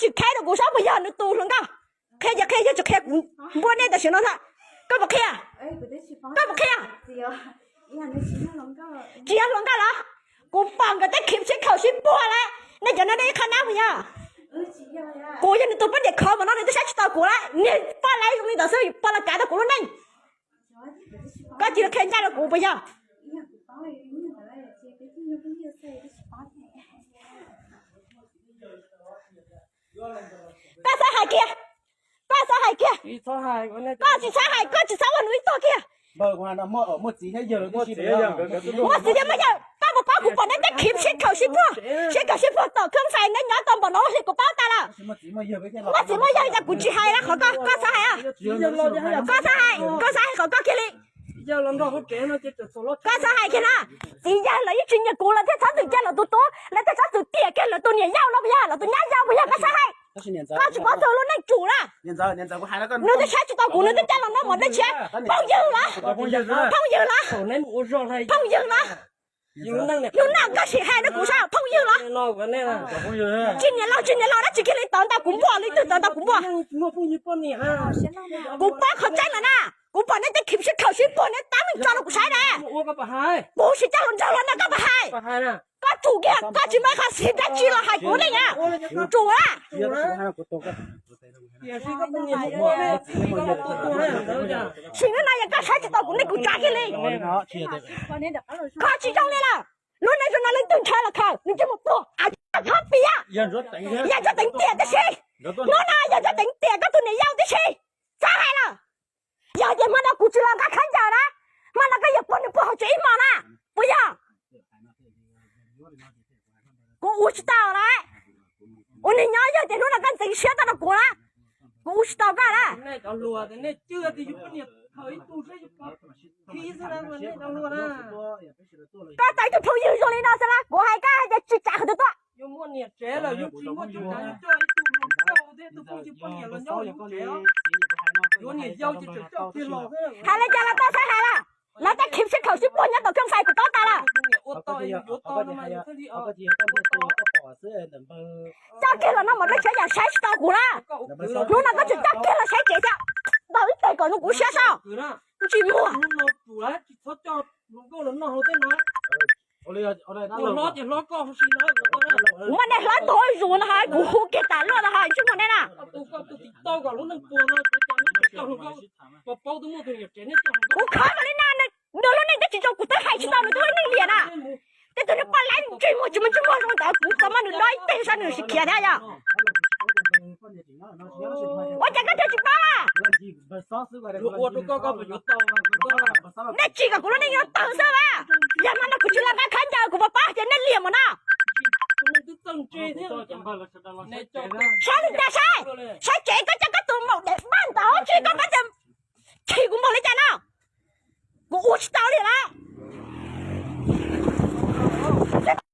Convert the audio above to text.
Sim qhia rau kuv saib puas yog nws tus hluas nkauj. Qhia ces qhia, yog tsis qhia kuv npuaj nej tam sim no ntag. Koj puas qhia? Koj puas qhia? Tsis yog hluas nkauj los? Kuv pom nkawd tej clip sib khaum sib puag lawm. Nej cov no nej ib qho nab puas yog? Kuv yog nws tus poj niam khov mas no nws twb saib tsis tau kuv lawm. Niag poj laib zoo li ntawd xwb pog los kav tau kuv lub neej. Koj cia li qhia ncaj rau kuv puas yog? Koj txhob hais kiag, koj txhob hais kiag. Koj tsis txhob hais, koj tsis txhob ua nws ib tug kiag. Muaj txiv thiab muaj yawg, koj puas paub kuv pom neb tej clip sib khaum sib puag, sib khaum sib puag tom khab fais neb nyob tau npaum no hli kuv paub tas lawm. Muaj txiv muaj yawg cas kuv tsis hais na, qhov koj, koj txhob hais. Koj txhob hais, koj txhob hais qhov koj kiag li. Koj txhob hais kiag na. Txiv yawg lawv yeej tsis nyiam kuv, lawv thiaj txhob txwm cia lawv tus tub, lawv thiaj txhob txwm tiam kiag lawv tus niam yau no puas yog, lawv tus nyab yau puas yog? Koj txhob hais. Koj tsis paub txog lub neej tsum na. Nws twb saib tsis tau kuv, nws twb coj los noj mov dab tsi. Phooj ywg los? Phooj ywg los? Phooj ywg los? Lub neej koj sim hais rau kuv saib, phooj ywg los? Tsis niam laus tsis niam laus dab tsi kiag li, tawv ntau kuv npuaj, leej twg tawv ntau kuv npuaj. Kuv paub qhov tseeb lawm na. Kuv pom neb tej clip sib khaum sib puag neb tab meeg tso rau kuv saib na. Kuv tsis coj hluas nraug los no koj puas hais? Koj tsum kiag, koj tsis muaj ib qho xim dab tsi los hais kuv lub neej na. Tsum a. Sim no yog koj saib tsis tau kuv neej kuv tsav kiag li. Koj tsis zoo li lawm. Lub neej zoo no leej twg ntshaw los khaws, nws tsis mus puag, txhob piav. Yog Ntsuab Teev tiam tib si. Hnub no yog Ntsuab Teev tiam koj tus niam yau tib si. Txhob hais lawm. Yog tias hmo no kuv tsis los nqa khaub ncaws na, hmo no koj yuav puag nws puag hauv tsev ib hmos na, puas yog? Kuv ua tsis tau lawm. Ua neeg nyob yog tias hnub no koj ntxeev siab tau rau kuv na, kuv ua tsis tau koj na. Koj tau ib tug phooj ywg zoo li no xwb na, kuv hais koj hais tias tsis tsam qhov twg tuaj. Hais li cas los tau txhob hais lawm. Lawv tej clip sib khaum sib puag nyob tom khab fais kuv paub tas lawm. Coj kiag los noj mov dab tsi yam saib tsis tau kuv na. Hnub no koj tseem coj kiag los saib tsev thiab. Ntaus ib teg kom zoo kuv siab so. Tsis muaj. Kuv muaj nej hlob tuag zuj no ho kuv hu kiag tas luaj no ho tsis muaj nej na. Kuv khov zoo li no, nws lub neej twb tsis zoo kuv twb hais tsis tau nws twb ua neej liam na. Tej tug niag poj laib ntsej muag tsis muaj ntsej muag zoo ntawd kuv txog mas nws dob ib teg saib nws sim khiav thiab yog. Ua cas koj thiaj tsis paub na? Nej tsim kom kuv lub neej yuav tawg xwb a. Yog hmo no kuv tsis los nqa khaub ncaws kuv puas paub tias nej liam mus no. Saib li cas saib, saib tsev koj coj koj tus maum dev npaj ntawd tsis koj paub tias